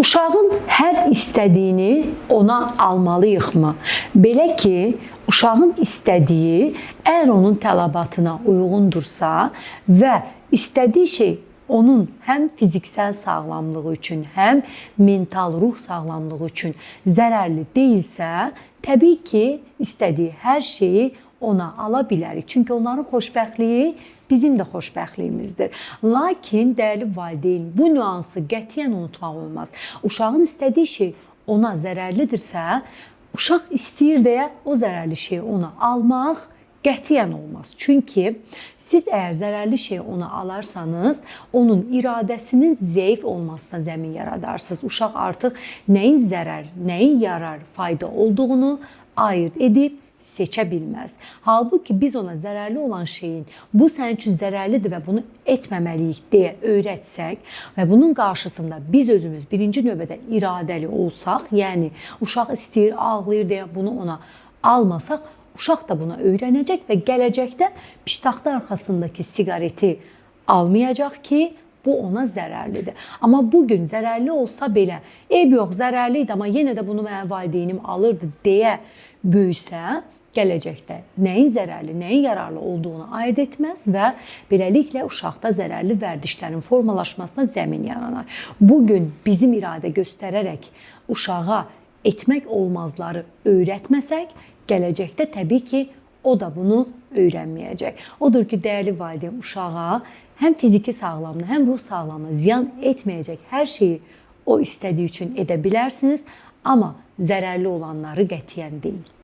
Uşağın hər istədiyini ona almalıyıqmı? Belə ki, uşağın istədiyi əgər onun tələbatına uyğundursa və istədiyi şey onun həm fiziksel sağlamlığı üçün, həm mental ruh sağlamlığı üçün zərərli deyilsə, təbii ki, istədiyi hər şeyi ona ala bilərik. Çünki onların xoşbəxtliyi bizim də xoşbəxtliyimizdir. Lakin dəyərli valideyn, bu nüansı qətiyyən unutmaq olmaz. Uşağın istədiyi şey ona zərərlidirsə, uşaq istəyir deyə o zərərli şeyi ona almaq qətiyyən olmaz. Çünki siz əgər zərərli şeyi ona alarsanız, onun iradəsinin zəif olmasına zəmin yaradarsınız. Uşaq artıq nəyin zərər, nəyin yarar, fayda olduğunu ayırd edib seçə bilməz. Halbuki biz ona zərərli olan şeyin bu sənin üçün zərərlidir və bunu etməməliyik deyə öyrətsək və bunun qarşısında biz özümüz birinci növbədə iradəli olsaq, yəni uşaq istəyir, ağlayır deyə bunu ona almasaq, uşaq da buna öyrənəcək və gələcəkdə piştaxta arxasındakı siqareti almayacaq ki, bu ona zərərlidir. Amma bu gün zərərli olsa belə, eyb yox, zərərli idi, amma yenə də bunu mənim valideynim alırdı deyə böyüsə, gələcəkdə nəyin zərərli, nəyin yararlı olduğunu ayırd etməz və beləliklə uşaqda zərərli vərdişlərin formalaşmasına zəmin yaranar. Bu gün bizim iradə göstərərək uşağa etmək olmazları öyrətməsək, gələcəkdə təbii ki, o da bunu öyrənməyəcək. Odur ki, dəyərli valideyn, uşağa həm fiziki sağlamlığına, həm ruh sağlamlığına ziyan etməyəcək hər şeyi o istədiyi üçün edə bilərsiniz, amma zərərli olanları qətiyyən deyil.